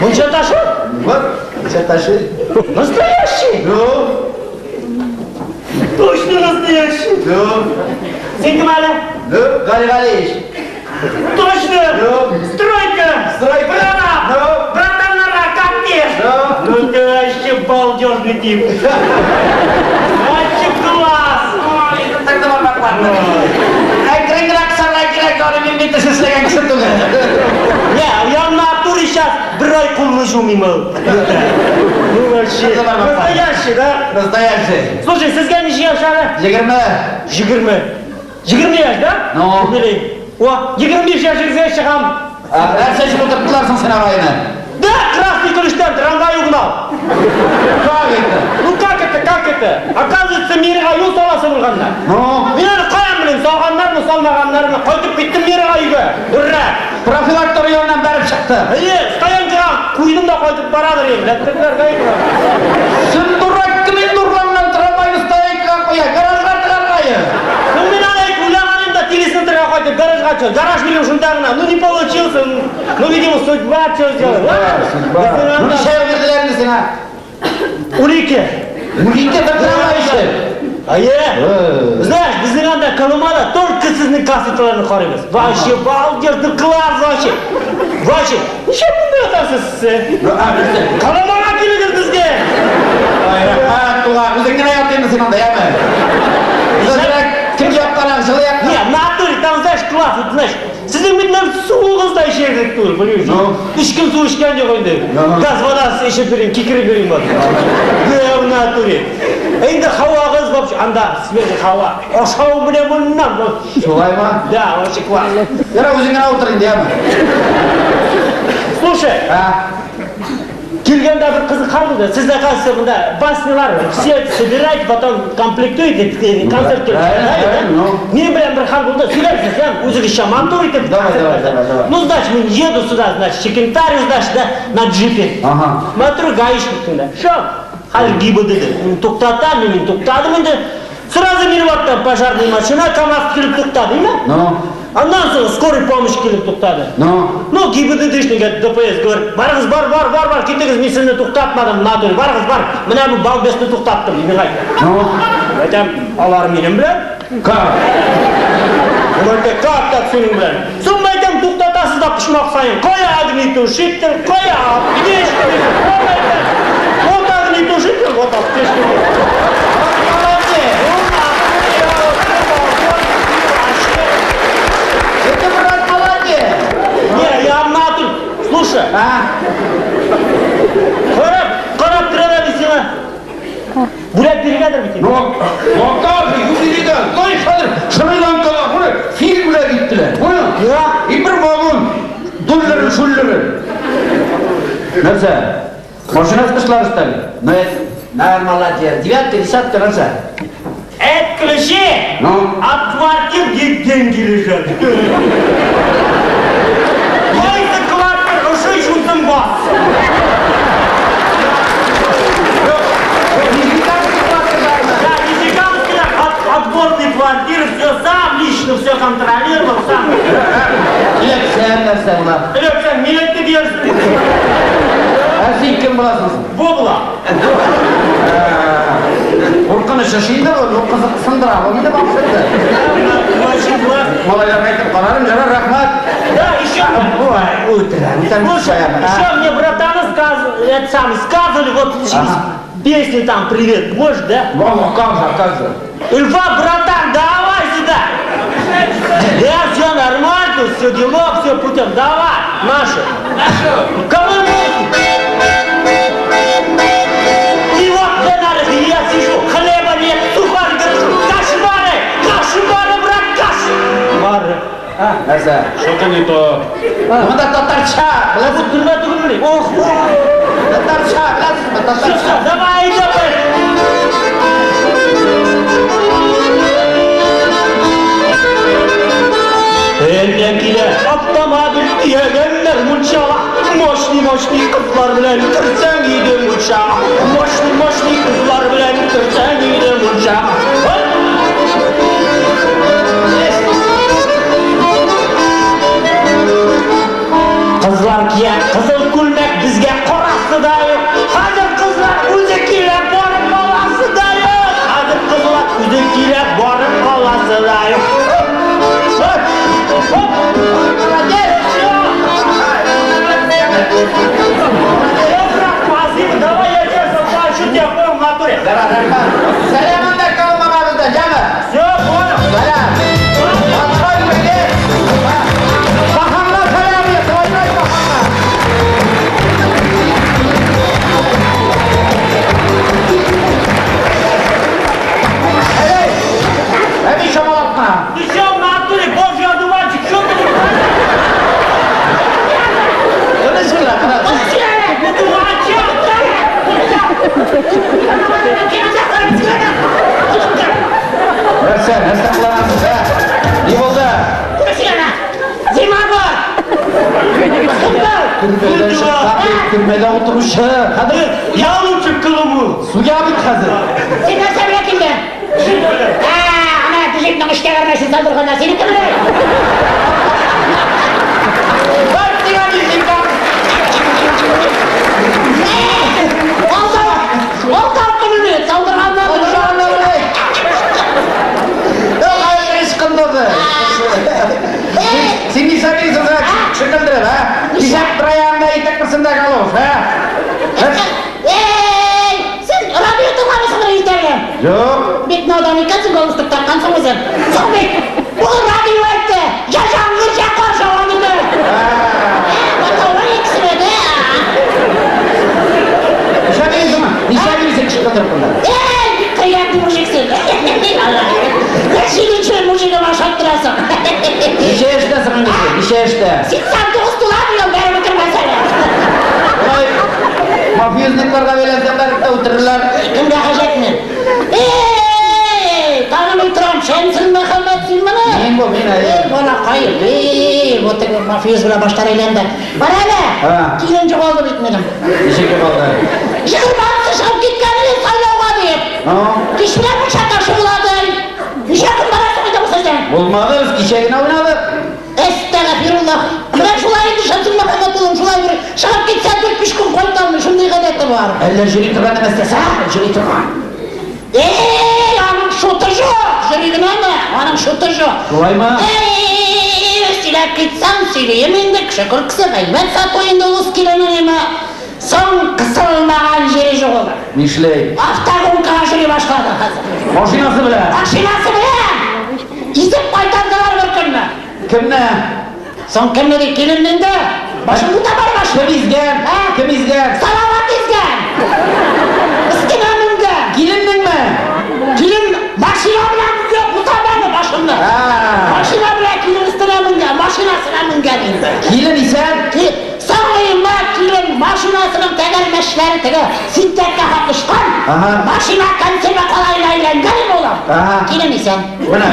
Мунча ташы? Вот, мунча ташы. Настоящий? Ну? Точно настоящий. Ну? Син кем әле? Ну, Гали Галиевич. Точно! Ну? Стройка! Стройка! Прораб! Ну? Братаннара, капец! Ну? Ну ты вообще балдежный тип. Вообще класс! Ой, так бармакларны. Әкренрәк сал, әкренрәк, аны мин бит эшләгән кеше түгел. Не, я в натуре сейчас бер ай кулны жумыйм ул. Ну вообще. Настоящий, да? Настоящий. Слушай, сезгә ничә яшь әле? 20. 20. 20 яшь, да? Ну? О, 25 яшегезгә чыгам. Нәрсә өчен утырттылар соң сине агайны? Да, красный ключтан трамвай угнал. Как это? Ну как это, как это? Оказывается, мирга юл саласы булганнар. Ну? Мин аны каян белим, салганнармы, салмаганнармы? Кайтып киттем мирга өйгә. Ура! Профилактор яныннан бәреп чыкты. Әйе, стоянкага куйдым да кайтып барадыр инде. Ләттерләр гайбы. Син дурак кем инде урланган трамвайны стоянкага куя, гаражга тыгаргае. Ну мин аны уйлаган идем да телецентрга кайтып гаражга чыгып. Гараж минем шунда гына. Ну не получился. Ну, видимо, судьба что сделала. Судьба. Ну ничә ел бирделәр инде сиңа? 12. 12 бер трамвай өчен. Әйе. Знаешь, безнең анда Колымада только сезнең кассеталарны карыйбыз. Вообще балдежный класс вообще. Вообще. Ничә монда ятасыз сез? Колымага килегез безгә. Ай, рәхмәт, туган. Үзең генә ят инде син анда, яме. Үзеңрәк кем яткан, җылы яккан. Не, в натуре там, знаешь, класс, вот знаешь, сезнең бит суыгыз да эчәрлек түгел, понимаешь? Ну? Өч көн су эчкән юк инде. Ну. Газ водасы эчеп йөрим, кикереп йөрим вот. Да, в натуре. Инде һавагыз вообще, анда свежий һава. Ашау белән моннан. вот. Шулаймы? Да, вообще класс. Яра үзең генә утыр инде, яме. Слушай, А? килгәндә бер кызык хәл булды. Сез, оказывается, монда баснялар все собираете, потом комплектуете, концерт Правильно, да? правильно, ну. Минем белән бер хәл булды. Сөйләрсез, я үзегезчә матур итеп. Давай, концерт давай, бирде. давай, давай. Ну, значит, мин еду сюда, значит, Чекентарию, значит, да, на джипе. Ага. Матур гаишник монда. Шо? Хәзер ГИБДД. Мин туктата, мин туктадым инде. Сразу минем арттан пожарный машина КамАЗ килеп туктады, име? Ну? Аннан соң скорый помощь килеп туктады. Ну? Ну, ГИБДДшник, ДПС говорит, барыгыз, бар, бар, бар, бар, китегез, мин сезне туктатмадым, натуре, барыгыз, бар, менә бу балбесны туктаттым, мин әйтәм. Ну? Әйтәм, алар минем белән. Как? Ул әйтә, как так синең белән? Соң әйтәм, туктатасыз да почмак саен. Кая огнетушитель, кая аптечка, вот әйтәм. Вот огнетушитель, вот аптечка. Молодец! Это, брат, молодец! Не, я в натуре. Слушай, А? карап, карап тора бит сиңа. Бүләк биргәндер бит инде. Ну, ну как же, юбилейда, знаешь, хәзер Шри-Ланкада, моны фил бүләк иттеләр. Понял? Я? И бер вагон доллары, шуллары. Нәрсә? Машина ачкычлары что ли? Ну, это, наверное, молодец. Девятка, десятка, нәрсә? Это ключи Ну? от квартир, где деньги лежат. Кайсы квартир ошый шунсын бас. Да, Нижегородская отборные квартиры, все сам лично все контролировал, сам. Киләксән нәрсә була? Эләксәң, миллекте диярсең. Ә син кем буласың? Бу була. Куркыныч эш инде бу, ну кызыксындыра, бу инде баксынды. Очень классно. Малайларга әйтеп карарым, ярар, рәхмәт. Да, еще... Ой, утра, Слушай, еще мне братаны сказывали, это самое, сказывали, вот песни там «Привет», можешь, да? Ну, как же, как же. Льва, братан, давай сюда! Да, все нормально, все дела, все путем. Давай, Маша. Кого И вот я сижу, хлеба нет, сухарь держу. Кошмары, кошмары, брат, кошмары. А, нәрсә? Что-то не то. Монда татарча, беләсез, төрмә түгелмени? Ох, татарча, беләсезме, все, татарча. все, давай, давай. Әллә килә автомобиль төягәннәр мунчага. Мощный-мощный кызлар белән керсәң иде мунчага. Мощный-мощный кызлар белән керсәң иде мунчага. Ой! Кызлар кия кызыл күлмәк безгә Үзе кирәк, барып аласы да юк. Молодец! Все, брат, спасибо, давай я тебя заплачу, тебя понял в натуре. Давай, рәхмәт. Сәлам анда Колымабызда, яме. Все, понял. Сәлам. Большой привет. Баханга сәлам, двойной баханга. Эй, әби чамалатма. Ты что в натуре, божий одуванчик, что ты? Тыныч була, тыныч. Одуванчик! Нәрсә, нәрсә кыланасыз, ә? Ни булды? Зима бар! Төрмәдә чыккан дип, төрмәдә утыручы. Хәзер Я лучше Колыму. суя бит хәзер. Син нәрсә белән килдең? Ә, ана джипның эчкә кермәсен салдырганда синекеме? Бар дигән җиргә. Алда көнне салдырганнар. Салдырганнар. Юк, хәзер ычкындырды. Син нишләп йөрисең, чыкындырып, ә? Кисәк бер аягында итек, берсендә галош, ә? Эй, син радио тыңламыйсыңмы иртәгә? Юк. Бик надан икәнсең, галстук таккансың үзең. Соң бит, бу радио әйтте. Я яңгыр, я кар ява диде. Батауы икесенә дә. Нишләп йөрисең? Нишләп йөрисең чыкындырып монда? Эй, бик приятный мужик син. Җиденче мужигым ашап торасың. Ничә яшьтәсең инде син? Ничә яшьтә? 89 тула быел, бәрібір кірмәсәле. Ой, мафиозникларга бәйләнсәң, бәреп тә үтерерләр. Кемгә хаҗәт мин? Эй, танымый торам, Шәмсел Мөхәммәт син мени? Мин бу, мин, әйе. Эй, балакай, эй, бу теге мафиоз белән башлар әйләнде. Бар әле, Һа. килен югалды бит минем. Ничек югалды? 20 чыгып киткән иде сайлауга дип. Ну, Кич белән мунча ташы булады. Ничә көн барасың инде бу сезнең? Булмады, без кичә генә уйнадык. Әстәгъфируллаһ. Менә шулай инде Шәмсел Мөхәммәт улым, шулай бер чыгып китсә, 4-5 көн кайта алмый, шундый гадәте бар. Әллә йөри торган нәрсәсе, йөри торган. Эй, аның шуты юк, йөри генәме? Аның шуты юк. Шулаймы? Эй, сөйләп китсәм, сөйлием инде, кеше көлкесе, гайбәт сату инде үз киленеңме? Соң кысылмаган җире юк ул. Нишләй? Автогонкага йөри башлады хәзер. Машинасы белән. Машинасы белән! Изеп кайтардылар бер көнне. Кемне? Соң кемне ди, киленне инде. Башын күтә бармаш. Кем изгән? Ә? Кем изгән? Салават изгән. Өстенә менгән. Киленнеңме? Килен машина белән менгән, бутамады башымны. Ә. Машина белән килен өстенә менгән, машинасына менгән инде. Килен исән? Соңыйма килен машинасының тәгәрмәчләре теге синтәккә хакышкан. Ага. Машина консерва калаена әйләнгән инде улым. Ага. Килен исән. Менә.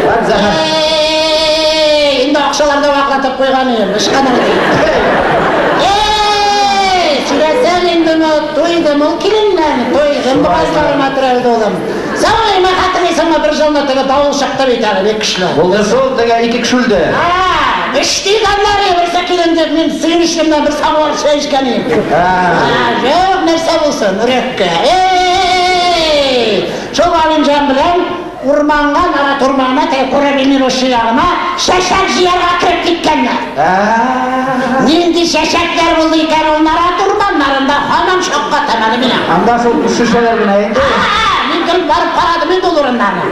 Бар зәһәр. Эй, инде акчаларны ваклатып куйган идем, ычкыныр дип. Эй, сөйләсәң инде ну, туйдым ул киленнән, туйдым, бугазларыма терәлде улым. Соңыйма хәтерлисеңме, бер елны теге давыл чыкты бит әле, бик көчле. Булды шул, теге ике кеше үлде. А, өч дигәннәр берсе килен дип, мин сөенечемнән бер самовар чәй эчкән идем. Ә. А, юк, нәрсә булсын, өрәккә. Эй, шул Галимҗан белән урманга, Нарат урманына, теге Күрәбинең очы ягына чәчәк җыярга кереп киткәннәр. Ә. Нинди чәчәкләр булды икән ул Нарат урманнарында, һаман шаккатам әле мин. Анда шул шешәләр генә инде. А, мин кереп барып карадым инде ул урыннарны.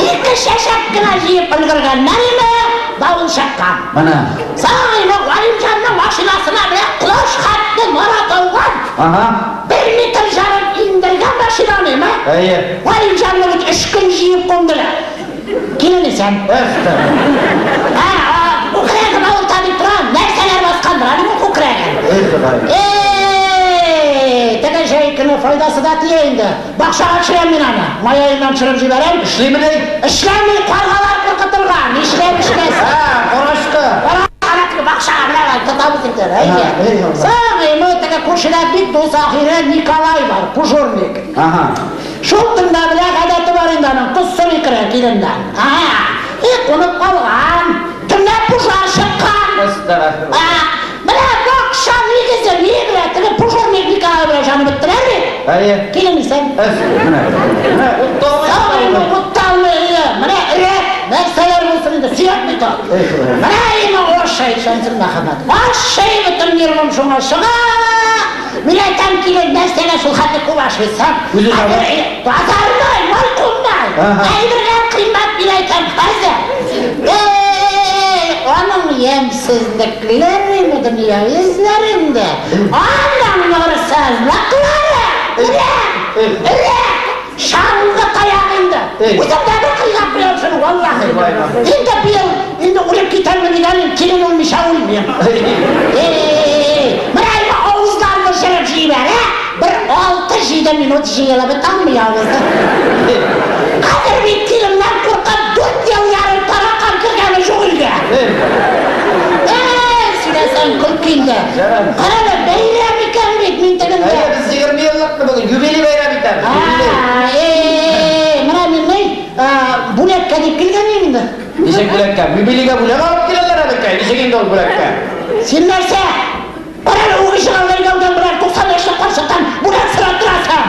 Ике чәчәк кенә җыеп өлгергәннәр иде, давыл чыккан. Менә. Сагыйны Галимҗанның машинасына белән кояш хәтле нарат ауган. Ага. 1,5 метр иңдергән машинаны, ме? Әйе. Галимҗанны бит 3 көн җыеп кундылар. Килен исән. Әстә. А, күкрәген авырта дип торам, нәрсәләр баскандыр аның күкрәген. Эй, Ходай. Эй, теге җәй көне файдасы да тия инде. Бакчага төшерәм мин аны. Май аеннан төшереп җибәрәм. Эшлиме? Эшләми, каргалар куркытырга. Нишләп эшләсен? Ә, карачкы. Ана теге бакчага белән тотабыз инде. Әйе. Эй, Алла. Соң, теге күршедә бик дус ахирәт Николай бар, пожарник. Ага. Шул төнлә белән гадәте бар инде аның, тоз сорый керә киленнән. Ага. И кунып калган. Төнлә пожар чыккан. Әстәгъфирулла. А, менә бакча нигезе ни белән теге пожарник Николай белән җанып беттеләр бит. Әйе. Килен исән. Әс, менә. Менә, ут Соң, бит ул. Менә инде ашый, Шәмсел Мөхәммәт. Ашый, бөтен нервым шуңа чыга. Мин әйтәм, килен, нәрсәгә шул хәтле күп ашыйсың? Үзе табар. Базармай, мал кунмай. Әйберләр кыйммәт, мин әйтәм, хәзер. Эй, аның ямьсезлекләре дөнья йөзләрендә. Аның нурсызлыклары. Өрәк, өрәк. Чаңгы таяк инде. Үзем дә бер кыйнап куям шуны, валлаһи. Инде быел, инде үлеп китәрмен дигән, килен үлмичә үлмим. Эй, менә инде авызларны җырып җибәрә, бер 6-7 минут җыелып бетә алмый авызы. Хәзер бит киленнән куркып, 4 ел ярым таракан кергәне юк өйгә. Эй, сөйләсәң көлке инде. Карале, бәйрәм икән бит мин телемдә. Әйе, без 20 еллыкны бүген юбилей бәйрәм итәбез. Юбилей. Эй, менә мин ни, бүләккә дип килгән идем инде. Ничек бүләккә? Юбилейгә бүләк алып киләләр әбекәй. Ничек инде ул бүләккә? Син нәрсә? Карале, үги чыгарлар гәүдән берәр 90 яшьлек карчыктан бүләк сорап торасың.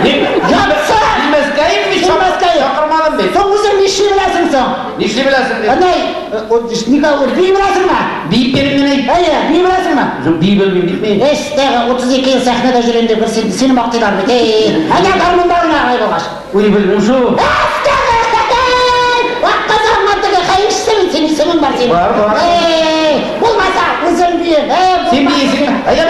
Ятса! Килмәскә инде бит, Килмәскә. чакырмадым бит. Соң үзең нишли беләсең соң? Нишли беләсең дип. Әнәй, ника, бии беләсеңме? Биеп бирим мени? Әйе, бии беләсеңме? Юк, бии белмим бит мин. Эш, теге 32 ел сәхнәдә йөрим дип бер сине мактыйлар бит. Эй, әнә гармунда уйна алай булгач. Уйный белмим шул. Вакказаннан теге хәерчесе бит, синең исемең бар синең. Бар, бар. Эй, булмаса, үзең бием. Син биисең. Әйе,